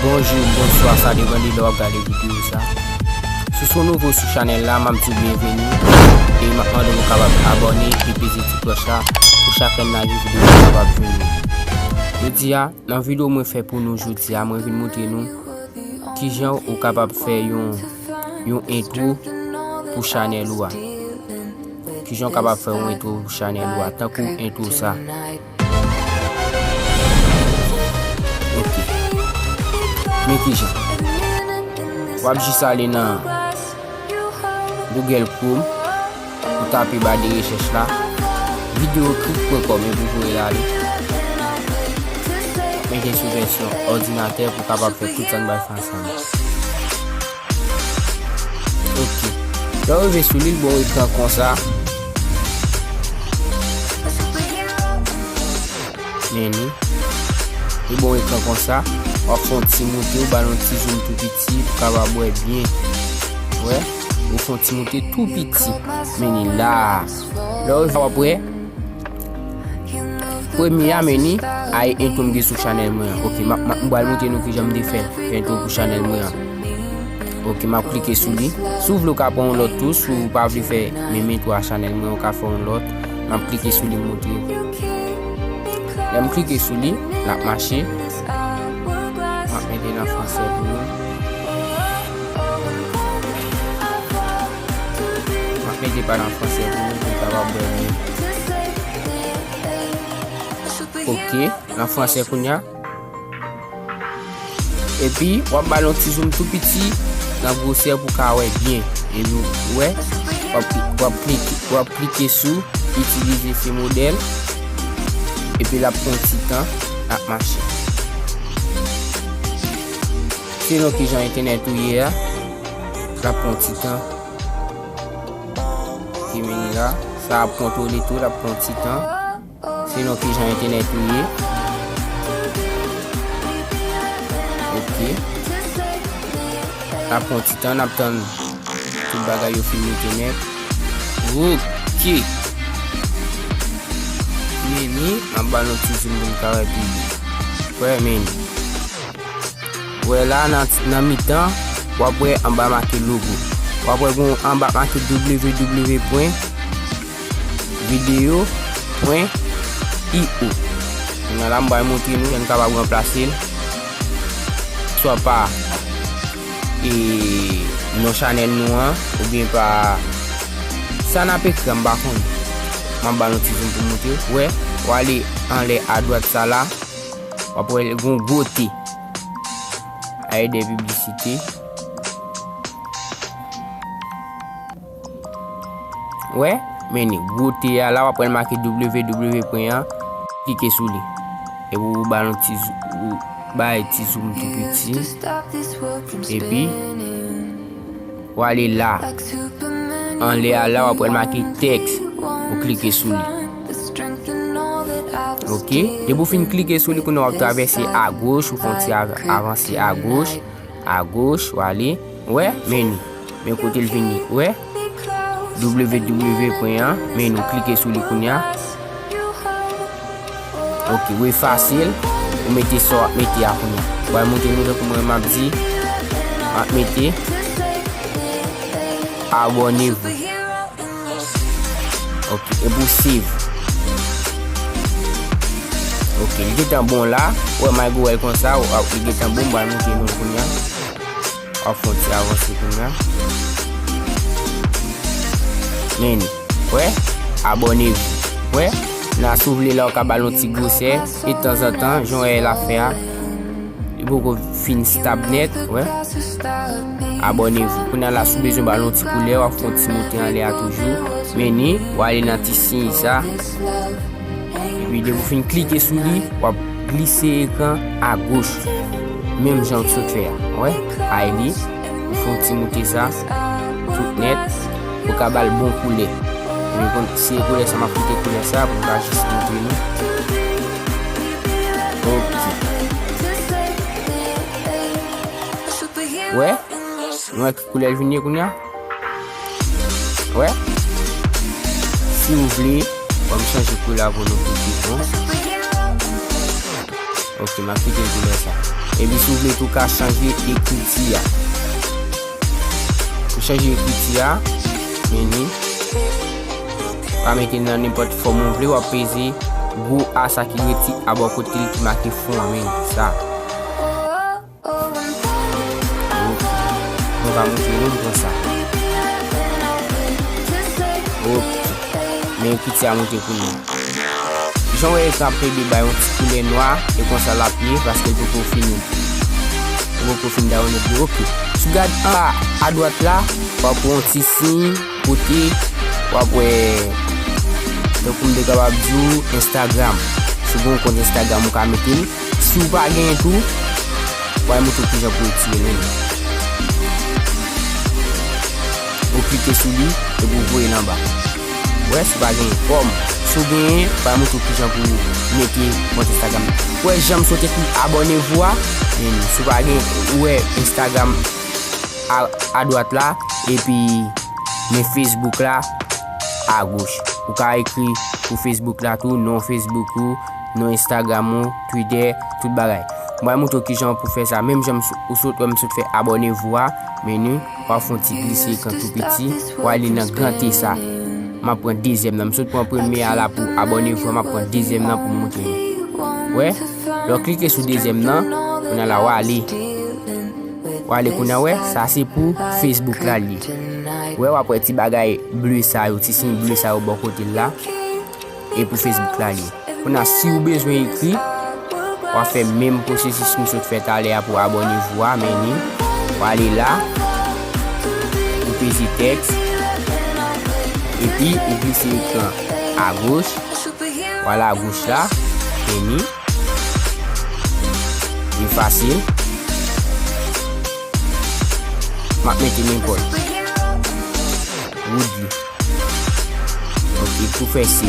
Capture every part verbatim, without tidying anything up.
Bonjou, bonswa, sa depann de lè w ap gade videyo sa. Si w se yon nouvo sou chanèl la, m ap di w byenveni e m ap mande w kapab abòne e peze ti klòch la pou chak lè n lage videyo nou kapab jwenn nou. Jodi a, nan videyo mwen fè pou nou jodi a, mwen vin montre nou kijan ou kapab fè yon, yon entwo pou chanèl ou a. Kijan ou kapab fè yon entwo pou chanèl ou a, tankou entwo sa. Ok. Men kijan. W ap jis ale nan Google Chrome, ou tape ba de rechèch la, videoclick pwen kòm, epi w voye l ale. Men gen sou vèsyon òdinatè pou w kapab fè tout sa n bay fè ansanm. Ok. Lè w rive sou li, l ba w ekran konsa. Men li. Li ba w ekran konsa. W ap fè yon ti moute, ou ba l yon ti zoom tou piti pou w kapab wè byen. Wè? Ou fè yon ti moute tou piti. Men li la. Lè w rive w ap wè. Premye a, men li, a entwo m gen sou chanèl mwen an. Ok, m ap, m ap, m pral montre nou kijan m te fè entwo pou chanèl mwen an. Ok, m ap klike sou li. Si w vle, w ka pran yon lòt tou. Si w pa vle fè menm entwo a chanèl mwen, w ka fè yon lòt. M ap klike sou li, montre. Lè m klike sou li, l ap mache. M ap mete l an fransè pou nou. M ap mete pa l an fransè pou nou, pou n kapab wè byen. Ok, l an fransè kounye a. Epi, w ap ba l yon ti zoom tou piti nan gwosè pou w ka wè byen. Epi, w wè, w ap, w ap klike, w ap klike sou itilize se modèl. Epi, l ap pran ti tan, l ap mache. Selon kijan entènèt ou ye a, l ap pran ti tan. Ki men la, sa ap kontwole tou, l ap pran ti tan. Selon kijan entènèt ou ye. Ok. N ap pran ti tan, n ap tann tout bagay yo fin mete nèt. Ok. Men li, m ap ba nou ti zoom pou n ka wè pi byen. Wè, men li. Wè la nan, nan mitan, w ap wè anba make logo. W ap wè gon anba make W W W pwen video pwen I O. Kounye a la, m pral montre nou jan n kapab ranplase l. Swa pa, e, non chanèl nou an, oubyen pa sa n ap ekri a, m pa konnen. M ap ba nou ti zoom pou montre. Wè, w ale anlè adwat sa la, w ap wè gon gwo T. Ay de piblisite. Wè, men li, gwo T a la, w ap wè l make W W W pwen an, klike sou li. Epi ou ba l yon ti zou-, ou bay ti zoom tou piti. Epi, w ale la. Anlè a la, w ap wè l make tèks. Ou klike sou li. Ok. Depi w fin klike sou li, kounye a w ap travèse agoch, ou fè yon ti av-, avanse agoch, agoch, w ale. Wè, men li. Men kote l vini. Wè. W W W pwen an, men nou klike sou li kounye a. Ok, ou efase l, ou mete sa w ap mete a kounye a. Ou pral montre nou tankou mwen m ap di, m ap mete abonnez-vous. Ok, epi w save. Ok, li gentan bon la. Ou wè m al gwo wè l konsa, ou, ou, li gentan bon, m pral montre nou l kounye a. W ap fè yon ti avanse kounye a. Men, wè, abonnez-vous. Wè, la si w vle la, ou ka ba l yon ti gwosè, e tanzantan, jan w wè l ap fè a, li poko fin stab nèt, wè. Abonnez-vous. Kounye a la, si w bezwen ba l yon ti koulè, w ap fè yon ti moute anlè a toujou. Men ni, w ale nan ti siy sa. Epi depi w fin klike sou li, w ap glise ekran agoch. Menm jan w sot fè a. Wè, ay li, ou fè yon ti moute sa, tout nèt, ou ka ba l bon koulè. Epi konn, si e koulè sa, m ap kite koulè sa pou m ka jis montre nou. Ok. Wè, nou wè ki koulè l vin ye kounye a? Wè. Si w vle, w ap chanje koulè a pou nou pou pi bon. Ok, m ap kite l koulè sa. Epi si w vle tou, w ka chanje ekriti a. Ou chanje ekriti a, men ni. Ou ka mete nan nenpòt fòm ou vle, w ap peze gwo A sa ki rete abò kote l ki make fon an, men sa. Mwen pa montre nou, m pran sa. Ok. Men ekriti a monte kounye a. Jan w wè ekran ap plede bay yon ti koulè nwa, e konsa l ap ye, paske l poko fini. Li poko fin download li. Ok. Si w gade anba adwat la, w ap wè yon ti siy kote w ap wè, tankou m te kapab di w, Instagram. Si w gen yon kont Instagram, ou ka mete l. Si w pa genyen tou, w a montre w kijan pou retire l menm. Ou klike sou li, epi w voye l anba. Wè, si w pa genyen. Kòm, si w genyen, w a montre w kijan pou mete kont Instagram. Wè, jan m sot ekri abòne vou a, men si w pa genyen, ou wè Instagram a, adwat la, epi men Facebook la, agoch. Ou ka ekri pou Facebook la tou, non Facebook ou, non Instagram ou, Twitter, tout bagay. Mwen montre w kijan pou fè sa. Menm jan m sou-, ou sot wè m sot fè abòne vou a, men ni, w ap fè yon ti glise ekran tou piti, w ale nan gran T sa. M ap pran dezyèm nan. M sot pran premye a la pou abòne vou a, m ap pran dezyèm nan pou m montre nou. Wè, lè w klike sou dezyèm nan, kounye a la w ale. W ale kounye a, wè, sa se pou Facebook la l ye. Wè, w ap wè ti bagay ble sa yo, ti siy ble sa yo bò kote l la. E pou Facebook la l ye. Kounye a, si w bezwen ekri, w a fè menm pwosesis m sot fè talè a pou abòne vou a, men ni. W ale la, ou peze tèks, epi ou glise ekran agoch, w ale agoch la, men ni. Li fasil. M ap mete nenpòt. Woodly. Ok, pou fè se.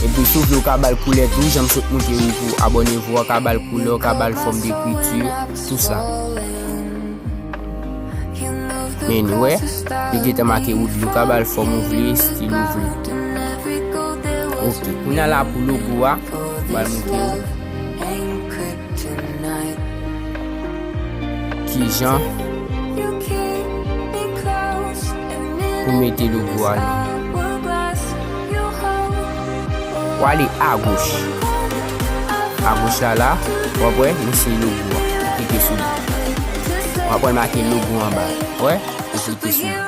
Epi si w vle, w ka ba l koulè tou, jan m sot montre w pou abòne vou a, w ka ba l koulè, w ka ba l fòm dekriti, tou sa. Men ni, wè, li gentan make Woodly, ou ka ba l fòm ou vle, estil ou vle. Ok, kounye a la pou logo a, m pral montre w kijan pou mete logo a. W ale agoch. Agoch la, la, w ap wè, nou se logo a. Ou klike sou li. W ap wè l make logo anba. Wè? Ou klike sou li.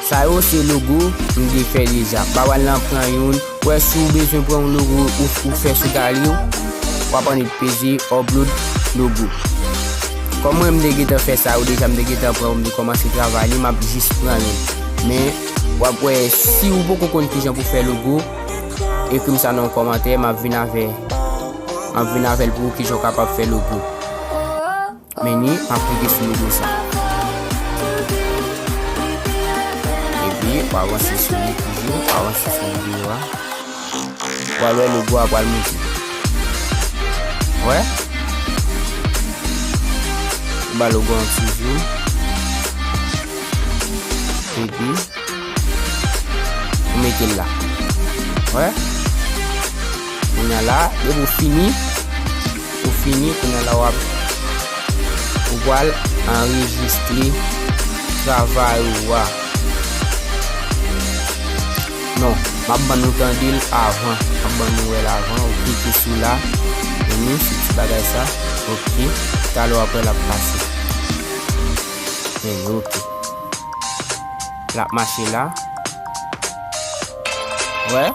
Sa yo se logo m te fè deja. M pa pral nan pran youn. Wè, si w bezwen pran yon logo ou, ou fè sou galri w, w ap annik peze upload logo. Kòm mwen, m te gentan fè sa yo deja, m te gentan pran yo, m te kòmanse travay li, m ap jis pran youn. Men, w ap wè, si w poko konn kijan pou fè logo, ekri m sa nan yon kòmantè, m ap vin avè, m ap vin avè l pou ou kijan w kapab fè logo. Men ni, m ap klike sou logo sa. Epi, w avanse sou li toujou, w avanse sou videyo a. W al wè logo a pral monte. Wè? Ou ba logo an ti zoom. Epi, ou mete l la. Wè? Kounye a la, depi w fini, ou fini, kounye a la w ap, ou pral anrejistre travay ou a. Non, m ap ban nou tande l avan, m ap ban nou wè l avan, ou klike sou la, vini sou ti bagay sa, ok, talè w ap wè l ap pase. Vini, ok. L ap mache la. Wè.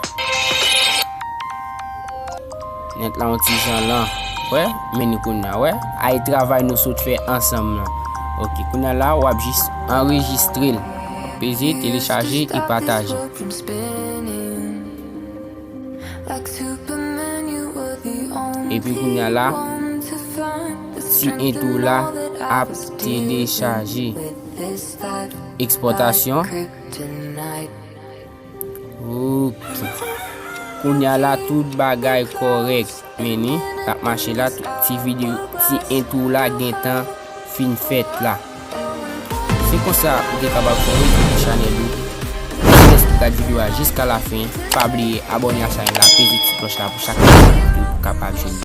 Nèt la yon ti jan lan. Wè. Men ni kounye a, wè. Ay travay nou sot fè ansanm lan. Ok, kounye a la, w ap jis anrejistre l. W ap peze, telechaje e pataje. Epi kounye a la, ti entwo la ap telechaje. Ekspòtasyon. Ok. Kounye a la, tout bagay kòrèk. Men ni, l ap mache la, tout ti videyo, ti entwo la gentan fin fèt la. Se konsa ou te kapab fè yon chanèl ou. gad videyo a jiska lafen, pa bliye abòne ak chanèl la, peze ti klòch la pou chak videyo ka